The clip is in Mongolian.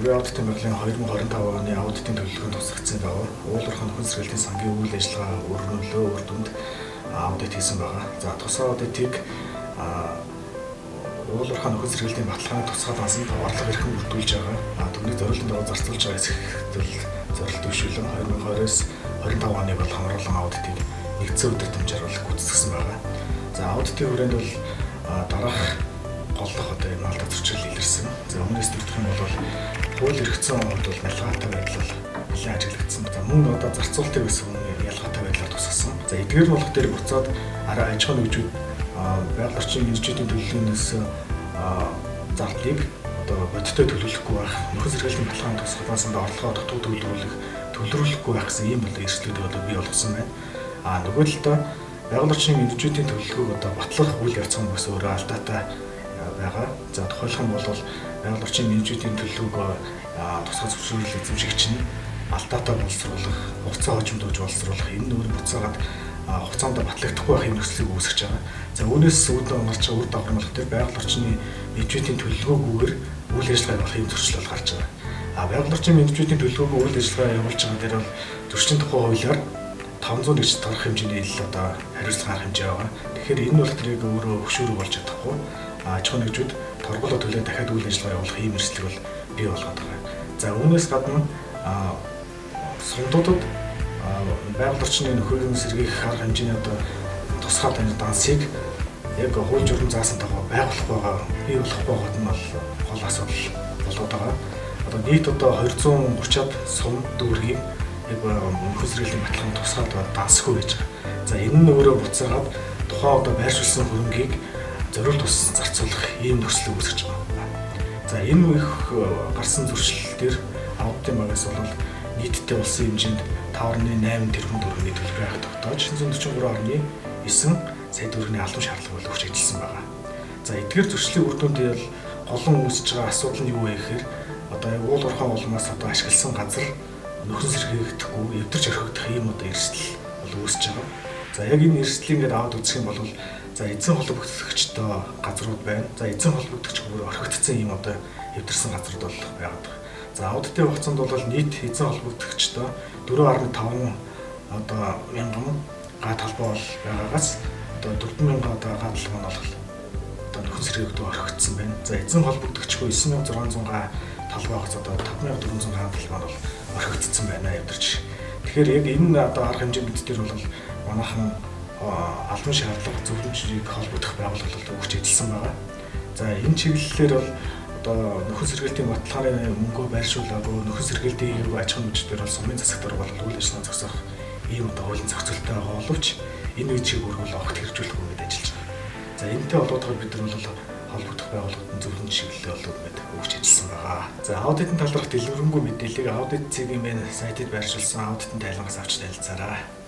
Төрийн аудитын байгалийн 2025 оны аудитын төлөвлөгөөнд тусгагдсан дагуу уулуурхай нөхөн сэргээлтийн сангийн үйл ажиллагаа өрнөлөө үр дүнд аудит хийсэн байгаа. За тусгай аудитыг уулуурхай нөхөн сэргээлтийн баталгааны тусгай дансанд орлого эрхэм бүрдүүлж байгаа. Түүний зориултын дагуу зарцуулж байгаа хэсэгт зорилт төвшүүлэн 2020-с 25 оны бол хамруулан аудитыг нэгдсэн өдөртөмжөөр бол гүйцэтгэсэн байгаа. За аудитын хүрээнд бол дараах голлох одоо энэ алдаа зөрчил илэрсэн. За өмнөөс дурдах юм бол хууль эрхцэн хувьд бол ялгаатай байдал бол нэлээд ажиглагдсан. За мөн одоо зарцуулалтыг байсан ялгаатай байдлаар тусгасан. За эдгээр болох дээр буцаад арай аж ахуйн нэгжүүд байгаль орчин менежментийн төлөвлөгөөнөөс зардлыг одоо бодиттой төлөвлөхгүй байх, нөхөн сэргийлтийн баталгааны тусгаалаас орлогоо дутуу төлөвлөхгүй байх гэсэн ийм бол эрсдлүүдийг одоо бий болгосон байна. А нөгөө талдаа байгаль орчны менежментийн төлөвлөгөөг одоо батлах үйл явц нь бас өөрөө алдаатай байгаа. За тухайлах юм бол байгаль орчны менежментийн төлөвлөгөөг тусгай зөвшөөрөл эзэмшигч нь алдаатай боловсруулах, хугацаа хожимдуулж боловсруулах, энэ нь өөр буцаагаад хугацаанд батлагдахгүй байх юм нөхцөлийг үүсгэж байгаа. За үүнээс үүдэн гарч байгаа үр дагавар нь болох тэр байгаль орчны менежментийн төлөвлөгөөгүйгээр үйл ажиллагаа явуулах юм зөрчил бол гарч байгаа. А байгаль орчны менежментийн төлөвлөгөөгөө үйл ажиллагаа явуулж байгаа дээр бол зөрчлийн тухай хуулиар 501 тарах хэмжээний ил одоо хариуцлага арга хэмжээ байгаа. Тэгэхээр энэ бол тэрийг өөрөө хөшөөрөг болж чадахгүй. Аж ахуйн нэгжүүд торгуулаа төлөө дахиад үйл ажиллагаа явуулах ийм эрсдлийг бол бий болгоод байгаа. За үүнээс гадна сумдуудад байгаль орчны нөхөөрийн сэргийх арга хэмжээний одоо тусгай дансыг яг хууль журам заасан дагуу байгуулах байгаа, бий болох байгаад нь бол гол асуудал болоод байгаа. Одоо нийт одоо 230-аад сум дүүргийг яг нөхөн сэргийлтийн баталгааны тусгай дансгүй байж байгаа. За энэ нь өөрөө буцаагаад тухайн одоо байршуулсан хөрөнгийг зориулт ус зарцуулах ийм нөхцөлийг үүсгэж байгаа. За энэ их гарсан зөрчил дээр аудитын багаас бол нийтдээ улсын хэмжээнд 5.8 тэрбум төгрөгийн төлбөрийн акт тогтоож 143.9 сая төгрөгийн албан шаардлага бол өгч ажилласан байгаа. За эдгээр зөрчлийн үр дүнд бол голон үүсэж байгаа асуудал нь юу вэ гэхээр одоо яг уул уурхай улмаас одоо ашигласан газар нөхөн сэргээгдэхгүй, эвдэрч орхигдох ийм одоо эрсдэл бол үүсэж байгаа. За яг энэ эрсдлийг ингээд аваад үзэх юм бол за эзэн холбогдогчтой газрууд байна. За эзэн холбогдогч бүр орхигдсон ийм одоо эвдэрсэн газрууд бол байгаад байгаа. За аудитын хугацаанд бол нийт эзэн холбогдогчтой 4.5 одоо мянган га талбай бол байгаагаас одоо 4,000 одоо га талбай нь бол одоо нөхөн сэргээгдүү орхигдсон байна. За эзэн холбогдогчгүй 9,600 га талбайгаас одоо 5,400 га талбай нь бол орхигдсон байна эвдэрч. Тэгэхээр яг энэ одоо арга хэмжээнд дээр бол манайхан албан шаардлага зөвлөмжийг холбогдох байгууллага бол өгч ажилласан байгаа. За энэ чиглэлээр бол одоо нөхөн сэргийлтийн баталгааны мөнгөө байршуулаагүй нөхөн сэргийлтийн хийгээгүй аж ахуйн нэгжүүдээр бол сумын засаг дарга бол үйл ажиллагаа зогсоох ийм одоо хуулийн зохицолтой байгаа боловч энэ үе чиг үүрэг бол огт хэрэгжүүлэхгүй гэдээ ажиллаж байгаа. За энэтэй холбоотойгоор бид нар бол холбогдох байгууллагууд нь зөвлөмж чиглэлээ бол ингээд өгч ажилласан байгаа. За аудитын талаарх дэлгэрэнгүй мэдээллийг аудит цэгийн мэн сайтад байршуулсан аудитын тайлангаас авч танилцаарай.